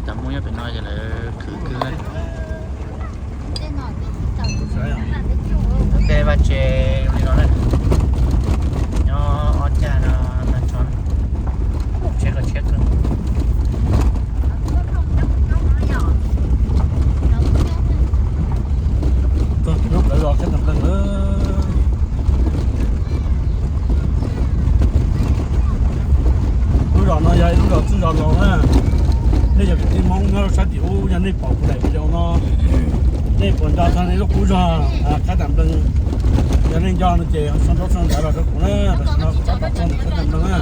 Cov Hmoob nyob pem no ces lawv khwv kawg. Tej vaj tse zoo li no na, nyob ob cag no tag nrho, tsheb qhov tsheb kawg. Txog tim lub plawv zos Khab Tam Nplees lawm. Lub zos no yog ib lub zos txwj zos laus na. Nej yog kwv tij Hmoob nyob sab tim ub, yog nej pom kuv daim video no, nej puas nco txog nej lub qub zog Khab Tam Nplees? Yog nej nco no ces sau ntaub sau ntawv los rau kuv na, tam sim no kuv rov qab tuaj mus Khab Tam Nplees na.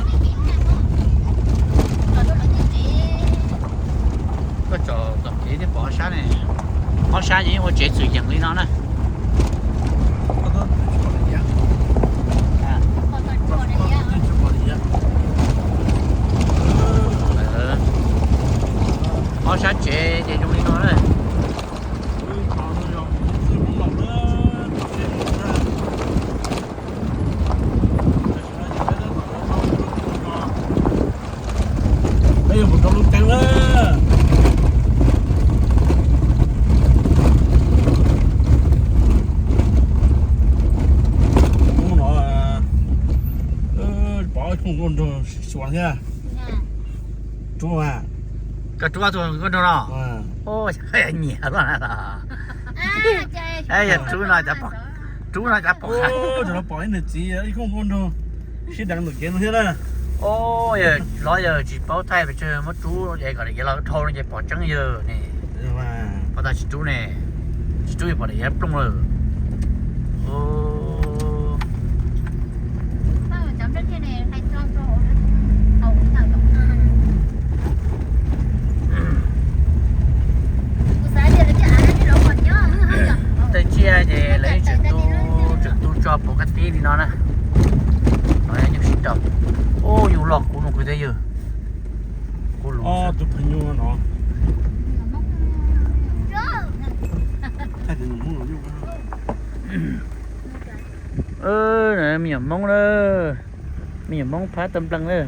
Koj tsom tom kev thiaj pom ob sab ne. Ob sab ces yeej ua tsev txwm yeem li no na. Ob sab tsev ces zoo li no na. Peb yuav mus rau lub teeb na. Hnub no pom ib khooj nkauj nraug xyuas thiab. Rub a, koj rub tus nkauj nraug no? Nyiam luaj na. Yog rub no, rub no cas pom, pom ib niam txiv ib khooj nkauj nraug sib deev ntawm kev no thiab na. Los yawg tsis paub thaij pes tsawg, muab rub es kom daim iav los dhau no ces pom tseeb yawg ne. Pom tas tsis rub ne, tsis rub es pom daim iav plooj lawm. Tej tsiaj ces lawv yeej tseem tu, tseem tu tso pov kab tib li no na. No nyuj sib nraus. Ub, nyuj loj kub no kuv thiaj yawg. Tus phav nyuj no. Me nyuam Hmoob na, me nyuam Hmoob phab tag nplees na.